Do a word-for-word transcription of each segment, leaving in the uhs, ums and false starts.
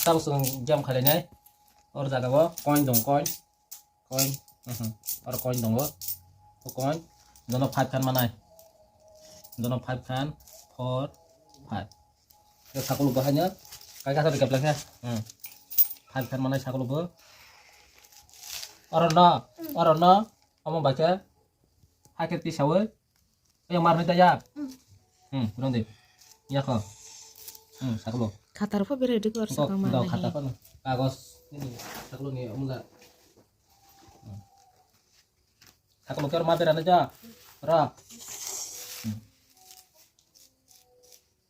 Tabuk chwng game khainai. Or jaga o coin dong, coin. Coin. Mhm. Or coin dongo. O coin. Jono five khan manai. Jono five khan, four, five. Yo, sakulu bo haino. Kai kasa de kepla khe. Hmm. Five khan manai sakulu bo. Oro no. Oro no. Omo bai khe. Hakhe tisawi. Yang mar hita ya. Hmm, rong de. Ya kho. Hmm, sakulu. Khatar pho berai di kor sakang ma. Khatar pho. Kagos. Ini sakulu ni omla. Hmm. Sakulu kor ma berai na ja. Ra. Hmm.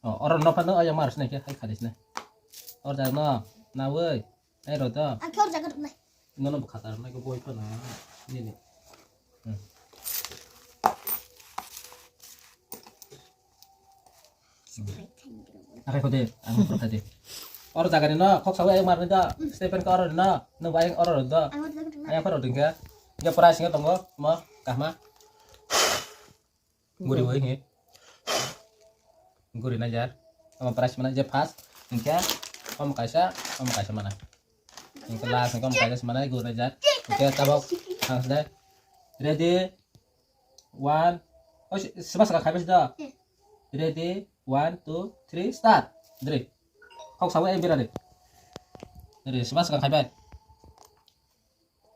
Oh, oro no phano aya mar sne ke hai khadis ne. Or ja no. Na wei. Ai ro da. Ang kor jaga ruknai. No no khatar nai ko boi phano. Ni ni. Hmm. Akai khode, ang khode. Oro jaga ni no, khok sawi ayang mar ni da. Stephen ka oro ni no, no bayang oro da. Ayang pharo dingka. Ya prize nga tongo, mo kahma. Guri woi nge. Guri na jar. Omo prize mana je first. Hingke omo kaisa, omo kaisa mana. Hingke last hingke omo kaisa mana guri na jar. Hingke tabok ang sida. Ready. One. Oh, si-, sima saka khaibes da. Ready. One, two, three, start. Dre. Kok sawa e birade. Dre, sima saka khaibai.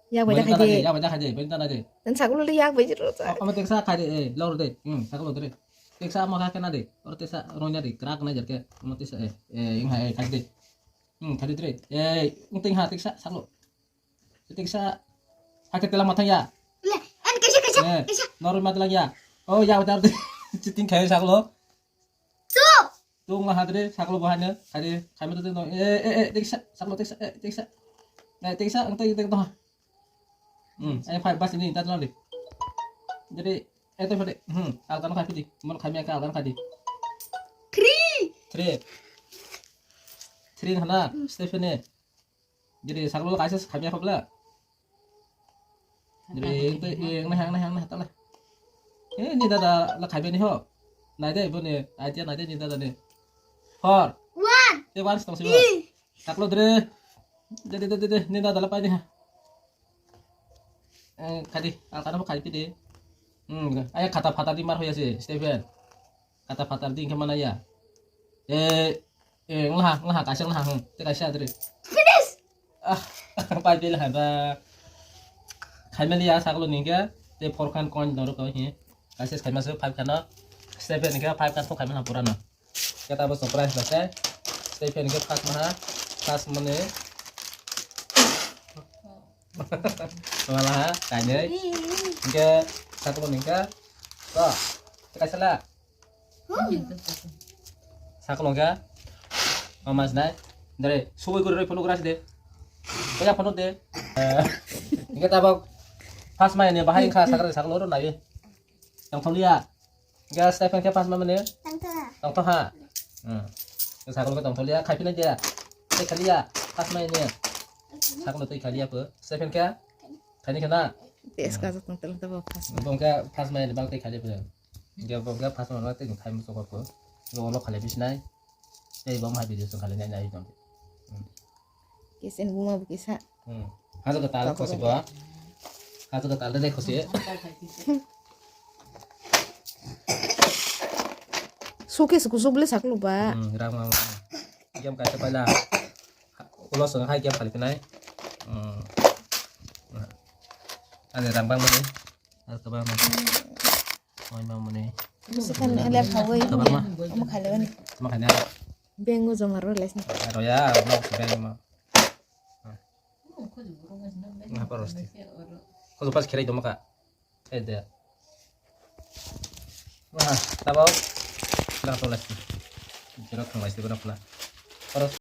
Yak bai da khai de. Yak bai da khai de, bai da na de. Dan sakulu le yak bai jiro sa. Amo teksa khai de, eh, lor de. Hmm, sakulu dre. Teksa amo khai na de. Or teksa roi na de, krak na jerke. Amo teksa, eh, eh, ing hai, eh, khai de. Hmm, khai de dre. Eh, ung ting ha teksa, sakulu. Teksa, hai ke tela matang ya. Le, en kaisa, kaisa, eh, kaisa. Noroi matlang ya. Oh, yak bai da de. Chiting khai sakulu. Chup. Tung ma hadre, saklo bahane, khade, khaime to no. Eh, eh, eh, teksa, saklo teksa, eh, teksa. Eh, teksa, ang tei tei to. Hmm, eh, five bas ini, tat lali. Jadi, eh, to fade. Hmm, alkan khai pidi. Mon khaime ka alkan khai di. Three. Three. Three hana, Stephen e. Jadi saklo kaisa khamya khobla. Jadi ente yang nah yang nah yang nah tala. Eh, ni dada la khaibani ho. Nai dai boni idea nai dai ni dada ni. Four. One. Eh, one stong sibo. Saklo dre. Jadi dadi dadi ni dada la pai ni ha. Eh, khadi, ang kana khai pidi. Hmm, aya khata phata di mar hoya si, Stephen. Kata fatar di hingke mana ya. Eh, eh, nglaha, nglaha, kaisa nglaha, hmm, te kaisa adre. Finish! Ah, pai bela ha ba. Khaimali ya saklo ni hingke, te four khan coin doro ko hi. Kaisa khaima se five khan no. Stephen hingke five khan to khaima pura no. Keta bo surprise ba se. Stephen hingke first maha, first mane. Wala ha, kainai. Hingke saklo ni hingke. To, te kaisa la. Saklo khe. Mama sinai. Dere, subui guri roi phunuk ras de. Kaya phunuk de. Eh, hingke tabok. Pas mai ni bahai kha sakra saklo ro nai. Tong tholiya. Hingke Stephen khe pas mai mane. Tong tho ha. Hmm. Saklo khe tong tholiya, khai phina de. Te khaliya. Pas mai ni. Saklo te khaliya pho. Stephen khe. Khaini khana. Tes ka jatong tong tabo pas. Bongke pas mai ni bang te khaliya pho. Hingke bo hingke first round o tei khai muchung kok. Hingke ulo khalai bisinai. Tei bo ma video song khalai nai nai tong. Hmm. Kesen buma bo kisa. Hmm. Hajo kwtal khosi bo. Hajo kwtal de khosi. Suke suku subule saklu ba. Hmm, ram ram. Game kaisa paila. Ulo song hai game khalai nai. Hmm. Ani ram bang mani. Ar kabang mani. Oi ma mani. Sekan ele phawai. Kabang ma. Omo khaile bani. Ma khaina. Bengo joma ro lesni. Aro ya, vlog se bengo ma. Nga pa rosti. Khodo pas kherai doma ka. Eh de. Wah, tabau. Lang to lesni. Jero thang lesni bana pula. Paros